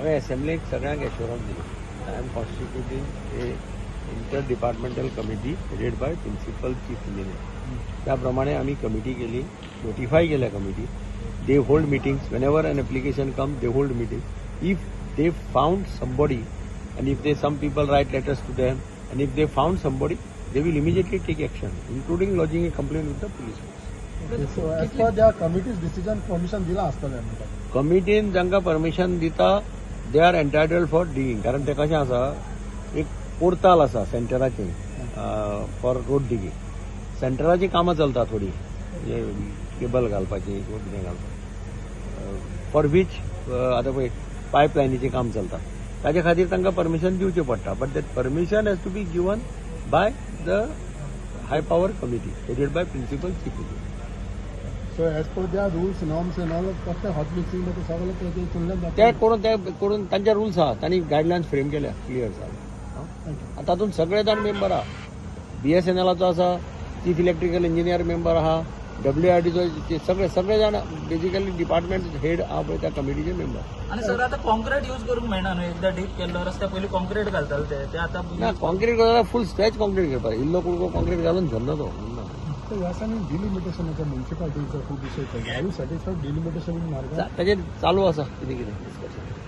हांवें एसेंब्लीक सगळ्यांक एश्योरन्स दिली, I am constituting a inter departmental committee headed by principal chief engineer. त्या प्रमाणे आमी कमिटी केली, नोटिफाय केल्या committee. They hold meetings. Whenever an application come, they hold meeting. If they found somebody and if they some people write letters to them and if they found somebody, they will immediately take action, including lodging a complaint with the police force. So as per their committee's decision, permission दिला आसतलें म्हणटा. कमिटीन जांकां permission दिता, they are entitled for digging, कारण ते कशें आसा, एक पोर्ताल आसा सेंटराचें फॉर रोड डिगींग. सेंटराची कामां चलता थोडी, म्हणजे केबल घालपाची किंवा कितें घालपाक, फॉर which आतां पळय पायप लायनीचें काम चलता, ताजे खातीर तांकां परमिशन दिवचें पडटा, but that permission has to be given by the high power committee headed by principal chief engineer. So as per their rules, norms and all, कसलें हॉट मिक्सिंग ते सगळें तेतूंतल्यान जाता. ते करून तांचे रुल्स आहा, तांणी गायडलायन्स फ्रेम केल्या, क्लियर आसा. Thank you. तातूंत सगळे जाण मेंबर आहा. बीएसएनएलाचो आसा, चीफ इलेक्ट्रिकल इंजिनियर मेंबर आहा, डब्ल्यू आर डीचो, सगळे जाण बेजिकली डिपार्टमेंट हेड आहा पळय, त्या कमिटीचे मेंबर. आणि सर, आता कॉन्क्रीट यूज करूंक मेळना न्हू? एकदा डीप केल्लो रस्त्या पयलीं कॉन्क्रीट घालताले ते ते आता ना, कॉन्क्रीट करता, फूल स्ट्रेच कॉन्क्रीट करपाक. इल्लो कुडको कॉन्क्रीट घालून धरना तो ना. तर ह्या दिसांनी डिलिमिटेशनाचो म्युन्सिपालिटीचो खूब विशय चलता. Are you satisfied delimitation in Margao? ताजेर चालू आसा कितें कितें डिस्कशन.